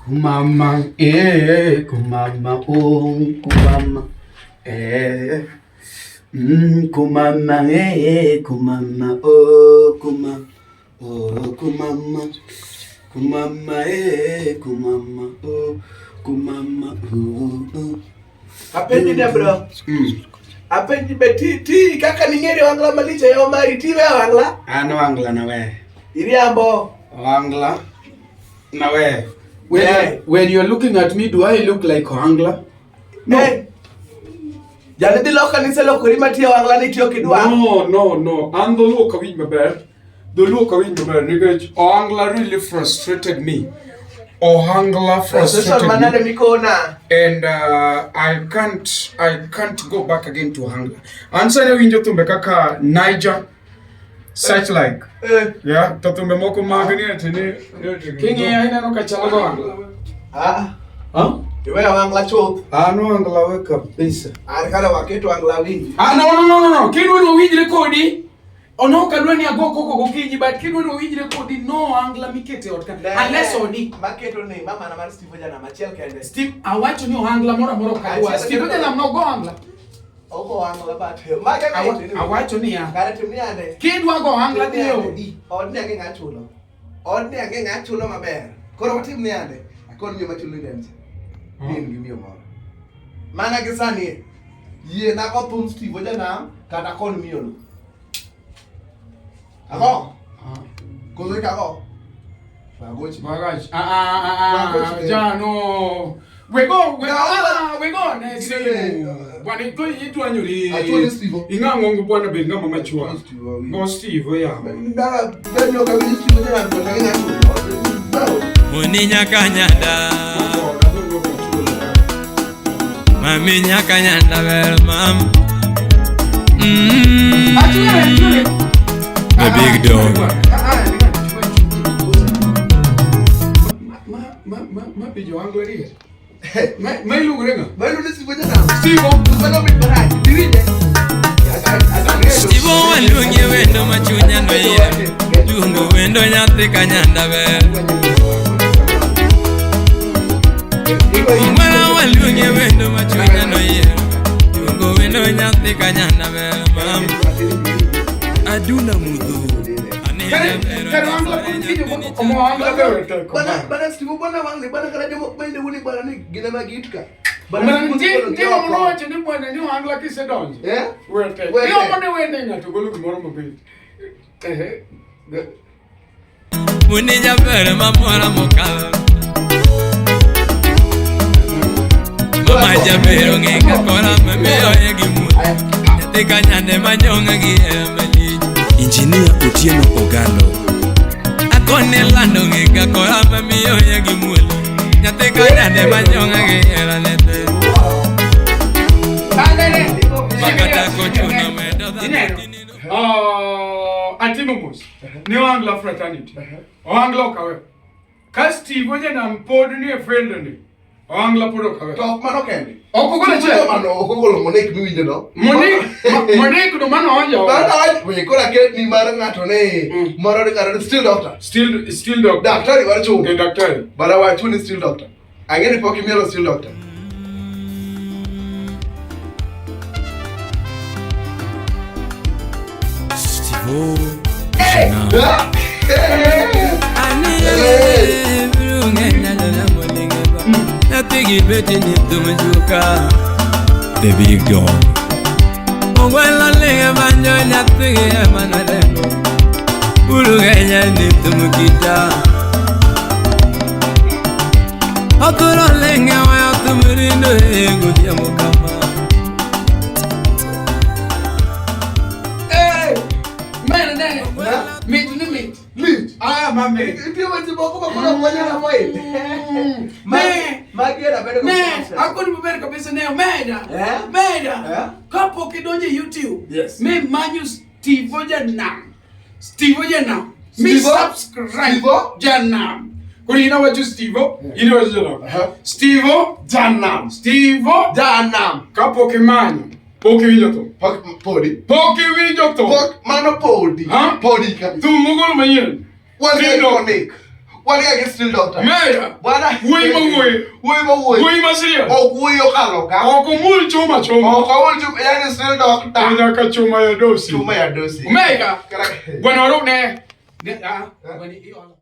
Kumama, eh, kumama, oh, kumama, eh. Kumama, eh, kumama, oh, kumama, oh, kumama, kumama, eh, kumama, oh, kumama, oh, oh. Apenji ne bro. Apenji be ti ti kaka ning'eri wangla malich e yo mari ti we wangla. An wangla na we. Iriambo. Wangla na we. When, Eh. when you're looking at me, do I look like Wangla? No. Eh. Jali dhi loka ni selokori matiyo wangla ni tiyo kidwa. No, no, no. An dholuo ok awinj maber. Dholuo ok awinj maber nikech Ohangla really frustrated me. Ohangla Frustration frustrated manade me. mikona. And I can't go back again to Ohangla. An sani awinjo thumbe kaka Niger, such like. Eh. Yeah, to thumbe moko mag ni ati ni king'iyo ineno ka chalo go Ohangla. Ah. Huh? Iweyo wangla chuth. An wangla we kabisa. An kare waketo wangla winji. Ah, no, no, no, no, no. Kidwa ni wawinjre kodi. Ono ok adwa ni ago koko gokinyi, but kidwa ni wawinjre kodi, no ohangla mikete ot ka. Unless odi. Maketo ni mama na mar Steve Ojana achiel kende. Steve, awacho ni ohangla moro amora ok adwa. Achiel Steve kende. Ojanam nogo ohangla. Ogo wangla but. Maga Awacho niya. Kare tim ni ande. Kidwa go ohangla dhi e odi. Odni ang'e ng'a chulo. Odni ang'e ng'a chulo maber. Koro watim ni ande. Akon miyo machulo ni rent. Ni en gi miyo moro. Mana gi sani. Yie na go thum Steve Ojanam kata kon miyo no. Ago. Koso ikago. Agochi. Bagach. Ah, ah, ah, ah, Wagochi. Jano. We go, we No, ah, we go ne Steve. Bwana iko itwanyori. Achwali Steve. Ing'a ngongo bwana bed ng'ama machwa. Steve, awi. Go Steve ya. Dara benyo ka winji Steve Ojanam to ang'e ng'a chulo. Bravo. Moni nyaka nyanda, mami nyaka nyanda ber mam. The big dog. Ma ma ma ma bijo anglo ri. Ma ma iluongore ng'a? Bado ni Steve Ojanam. Steve. Bado mit marach. Iwinje? Steve waluongi wendo machunya noyiero, luongo wendo nyathi kanyanda ber. Mwana waluongi wendo machunya noyiero, luongo wendo nyathi kanyanda ber mam. Aduna mudho. Kare kare anglo kun bijo moko omo anglo be teko. Bana bana Steve bana wang'ni bana kata jomoko bende wuoni bana ni gin ema gitka. Bana nitie nitie ng'ama nowacho ni bwana ni ohangla kisedonjo. Eh? Wete. Wete. Iomo ni wende ng'ato golo gimoro mabit. Ehe. Muni jaber mamora mokalo. Mama jaber ong'e kakora mamiyo e gi mulo. Nyathi kanyande manyong'a gi hera malich. Injinia Otieno Ogalo. Akone lando ng'e kakora mamiyo e gi mulo. Nyathi kanyande manyong'a gi hera nete. Makata kochuno medo dhano Ineno? tinino. Oh, atimo mos. Ni ohangla fraternity. Ohangla ok awe. Ka Steve Ojanam pod ni e field ni. Ohangla pod ok awe. To ok mano kende. Ok ogolo achiel. Mano ok ogolo Monique miwinjo no. Monique, Monique no mano onjo. Mano wach we koro aket ni mar ng'ato ne moro ni ng'ato ni still doctor. Still doctor. Daktari mar chuma. Eh, daktari. Bana wachu ni still doctor. Ang'e ni pok imielo still doctor. Steve Ah! Ani birunge nyalo molinge ba. Nyathi gi beti ni thum juka. The big dog. Ogwelo linge banjo nyathi gi ema nodengo. Urugenya ni thum kita. Othuro linge weyo thum rindo e godhiambo kama. Eh! Mene ne. Mit ni mit. Lich. Ah, mami. Nitie weche moko ma koro ok wanyal avoid. Ne. Magi era bedo Ne, akoni maber kabisa ne omeda. Eh? Omeda. Eh? Kapok idonjo e YouTube, Yes. mi manyo Steve Ojanam. Steve Ojanam. Mi Steve-O? subscribe Steve-O? Janam. Koro in awacho Steve-O, in iwacho Janam. Uh-huh. Steve-O Janam. Steve-O Janam. Kapok imanyo, pok iwinjo thum. Pok podi. Pok iwinjo thum. Pok mano podi. Huh? Podi kabisa. Thum mogolo manyien. Wan Still iconic. Wan ga gi still doctor. Omera. Bwana. Wuoyi ma wuoyi. Wuoyi ma wuoyi. Wuoyi ma serious. Ok wuoyi okalo ka. Ok omul chuma chuma. Ok omul chuma, yani still doctor. Nyaka chuma ya dosi. Chuma ya dosi. Omera. Kara- Bwana waru ne. Ne ah. Bwana iyo.